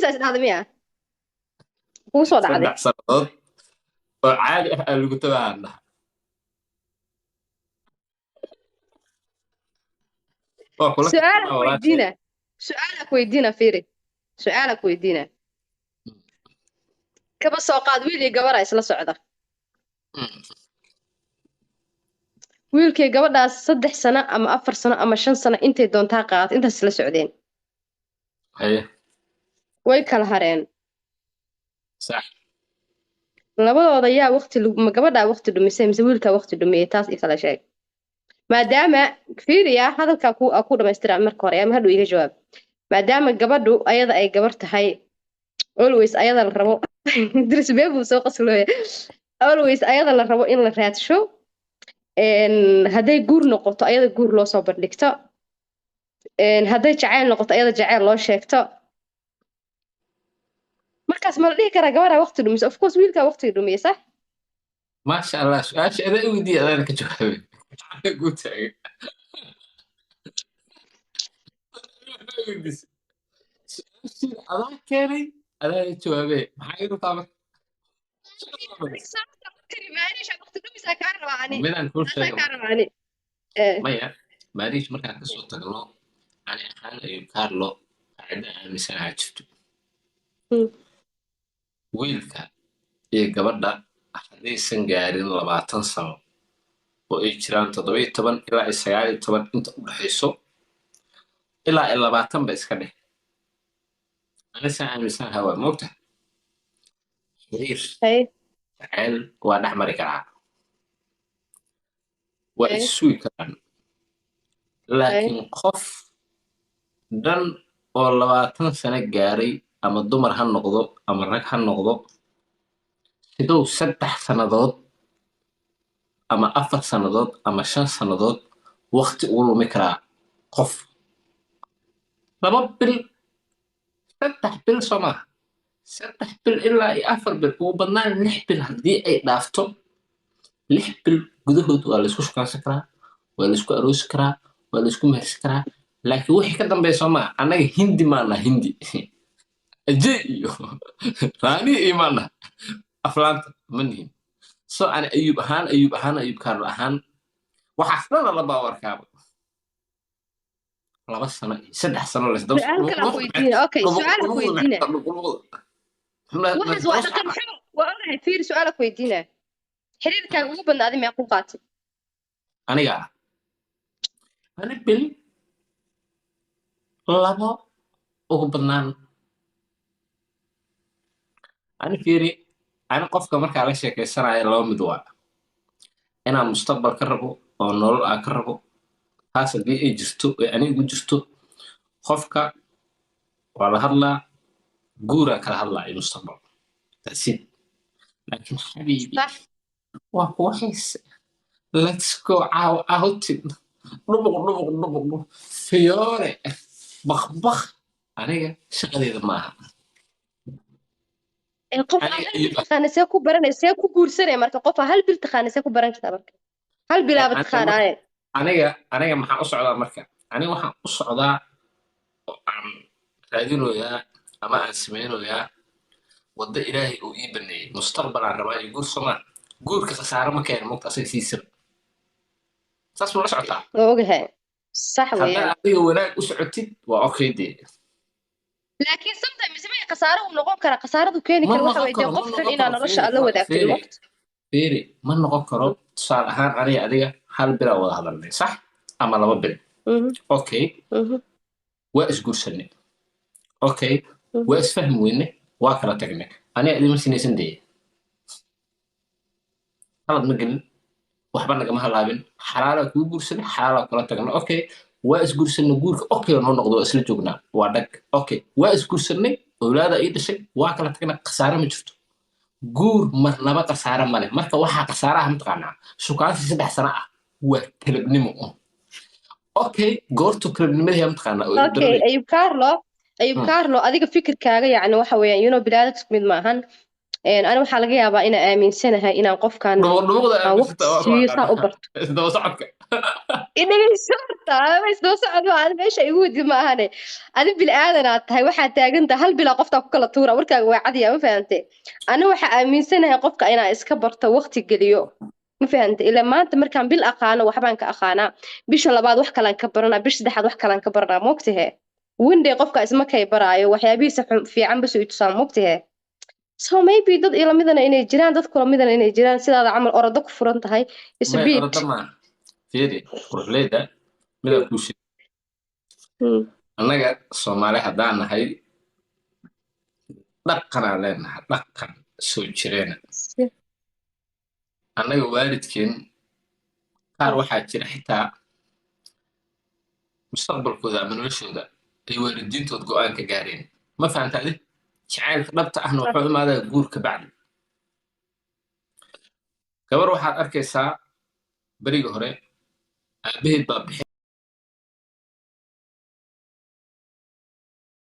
dhumisaa is dhahda miya kugu soo dhacday? 3 sannadood oo caadi ah aa lagu tabahan dhaha. Waa kula Su-aala kaftama ku walaashay. weydiina, su-aala ku weydiina, fiiri, su-aala ku weydiina. Kaba soo qaad wiil iyo gabadha isla socda. Wiilkii gabadhaas 3 sano ama 4 sano ama 5 sano intay doontaa qaadato intaas isla socdeen. Haye. Way kala hareen. Sax. Labadooda yaa waqti ma gabadhaa waqti dhumisay mise wiilkaa waqti dhumiyey? Taas i kala sheeg, maadaama fiiriya hadalkaa ku aa ku dhamaystira marka hore ama hadhow iga jawaab. Maadaama gabadhu ayada ay gabar tahay, always ayada la rabo dirisbee buu soo qaslooya, always ayada la rabo in la raadsho. Hadday guur noqoto ayada guur loo soo bandhigto. Hadday jacayl noqoto ayada jacayl loo sheegto. Markaas ma la dhihi karaa gabadhaa waqti dhumisay? Of course wiilkaa waqti dhumiyey, sax? Maasha Allah, su-aasha adaa i weydiiyey, adaana ka jawaabay. Gacanta kuu taagay. Su-aashii adaa keenay, adaana jawaabay, maxaa ii rabtaa marka? Waqti dhumisaa kaa rabaa ani. Midaan kuu Taasaa sheega kaa rabaa ani. Maya, maariish, markaan kasoo tagno ani ahaan Ayub Carlo qaacido aaminsanaha jirto. Wiilka iyo gabadha haddaysan gaarin 20 sano oo ay jiraan 17 ilaa iyo 19 inta u dhexayso, ilaa iyo 20 ba iska dheh, anisaan aaminsanaha waa moogta xiriir Hay. jacayl waa dhex mari karaa, waa Hay. is sugi karaan. Hay. Laakiin qof dhan oo 20 sano gaaray, ama dumar ha noqdo ama rag ha noqdo, siduu 3 sannadood ama 4 sannadood ama 5 sannadood waqti ugu lumi karaa qof 2 bil, 3 bil soo maaha, 3 bil ilaa iyo 4 bil, ugu badnaan 6 bil, haddii ay dhaafto 6 bil gudahood waa laysku shukaansan karaa, waa laysku aroosi karaa, waa laysku mehersan karaa. Laakiin wixii ka dambeeya soo maaha, annaga Hindi maana, Hindi Ajay iyo Raani iyo maana aflaanta ma nihin. So ani Ayub ahaan, Ayub ahaan, Ayub Kaarlo ahaan, waxaas dhan laba u arkaaba 2 sano iyo 3 sano laysdaba. Su-aal kale aan ku weydiina. Okay, su-aal aan ku weydiina. Waxaas waa dhaqan xumo, waa ogahay. Fiiri, su-aal aan ku weydiina: xiriirkaaga ugu badnaa adi meequu qaatay? Aniga ani bil, labo ugu badnaan. Ani fiiri, ani qofka markaa la sheekaysanaya laba mid waa: inaan mustaqbal ka rabo oo nolol aan ka rabo. Taas haddii ay jirto ee ani igu jirto, qofka waa la hadlaa, guuraa kala hadlaa iyo mustaqbal. That's it. Laakiin xabiibi, waa kuwa xiise, let's go caaw outing, dhubuq dhubuq dhubuq dhubuq, fiyoore bakbak, aniga shaqadeeda maaha. Ee qof aan Aniga hal bil taqaana see ku baranay, see ku guursanay? Marka qof aan hal bil taqaana see ku baran kartaa? Marka hal bilaaba Aniga taqaanaaye. Aniga maxaan u socdaa marka? Aniga waxaan u socdaa oo aan raadinoyaa ama aan samaynoyaa waddo Ilaahay uu ii baneeyey. Mustaqbal aan rabaa iyo guur somaa. Guurka khasaaro ma keeno, mogta asaga siisaba. Saas ma la socotaa? Waa ogahay, sax Haddaa weeyaan. adiga wanaag u socotid waa okay dee. Laakiin sometimes may khasaaro uu noqon karaa, khasaaradu keeni Ma kara waxa noqon weeye dee karo, ma qof xun noqon inaa karo. nolosha Fiiri, aad la wadaagtid fiiri, waqti. Fiiri, ma noqon karo. Tusaale ahaan, aniga adiga hal bilaa wada hadalnay, sax, ama 2 bil. Okay. Waa isguursanay, okay. Waa isfahmi weyne, waa kala tagnay. Aniga idima sinaysan dee, qalad ma gelin, waxba nagama halaabin. Xalaalaa kuu guursanay, xalaalaa kula tagnay. Okay, waa isguursanay, guurka okay noo noqdo, waa isla joognaa, waa dhag. Okay, waa isguursanay, owlaada ii dhashay, waa kala tagnay, khasaare ma jirto. Guur marnaba khasaare male. Marka waxaa khasaaraha mataqaanaa shukaansi 3 sano ah waa kalabnimo. Okay, goortu kalabnimadii mataqaanaa oo Okay. daranay. Ayub Carlo, Ayub Carlo, adiga fikirkaaga yacni waxa weeyaan bini'aadamka isku mid maahan. Ani waxaa laga yaabaa inaan aaminsanahay inaan qofkan Dhubuqdhubuqda aan waqti aaminsanta waa ku siiyo, saa u aqaanaa. barto. Isdaba socodka. Idhegeyso horta, isdaba socod ma adi meesha igu wadi ma ahane. Adi bini aadanaad tahay, waxaa taagan tahay hal bilaa qoftaa ku kala tuura, warkaaga waa cadiya, ma fahante? Ani waxaa aaminsanahay qofka inaan iska barto, waqti geliyo, ma fahante? Ilaa maanta markaan bil aqaano waxbaan ka aqaanaa, bisha labaad wax kalaan ka baranaa, bisha saddexaad wax kalaan ka baranaa, moogtahe? One day qofka isma kay baraayo waxyaabihiisa fiican basu i tusaa, moogtahe? So maybe dad ilamidana inay jiraan, dad kula midana inay jiraan, sidaada camal orodo ku furan tahay. May. Isbiid. Orada maa, fiiri quruxleyda, midaa kuu sheeg. Annaga Soomaali haddaan nahay, dhaqanaa leenahay, dhaqan soo jireena. Annaga waalidkeen qaar waxaa jira xitaa mustaqbalkooda ama noloshooda ay waalidiintood go'aan ka gaareen, ma fahanta adi? Jacaylka dhabta ahna wuxuu imaadaa guur ka bacdi. Gabar waxaad arkaysaa beriga hore aabaheed baa bixinaya.